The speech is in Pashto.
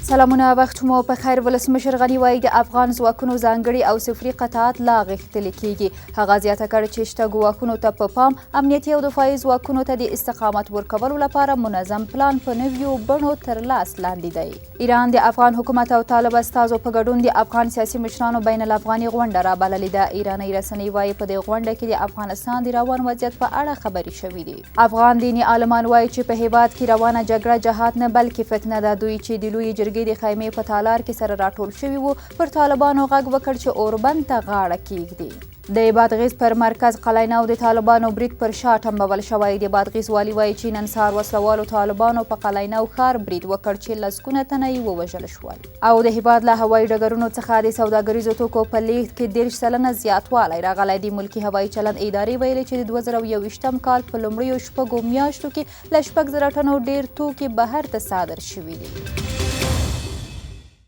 سلامونه، وخت مو په خیر. ولسمشر غني وایي، د افغان ځواکونو ځانګړي او صفري قطعات لا غښتلي کیږي. هغه زیاته کړې چې شته ګواښونو ته په پام امنیتي او دفاعي ځواکونو ته د استقامت ورکولو لپاره منظم پلان په نویو بڼو تر لاس لاندې دی. ایران د افغان حکومت او طالب استازو په ګډون د افغان سیاسي مشرانو بین الافغاني غونډه رابللې ده. ایرانۍ رسنۍ وایي، په دې غونډه کې د افغانستان د روان وضعیت په اړه خبرې شوې دي. افغان دیني عالمان وایي چې په هیواد کې روانه جګړه جهاد نه بلکې فتنه ده. دوی چې د لویې جرګې د خیمې په تالار کې سره راټول شوي وو، پر طالبانو غږ وکړ چې اوربند ته غاړه کیږدي. د بادغیس پر مرکز قلعه د طالبانو برید پر شا ټمبول شوی. د بادغیس والي وایي چې نن سهار وسلوالو طالبانو په قلعه ښار برید وکړ چې لسګونه تنه یې ووژل شول. او د هیواد له هوایي ډګرونو څخه د سوداګریزو توکو په لیږد کې 30% زیاتوالی راغلی. د ملکي هوایي چلند ادارې ویلي چې د 2021 کال په لومړیو 6 میاشتو کې له 6000 ټنو ډېر توکي بهر ته صادر شوي دي.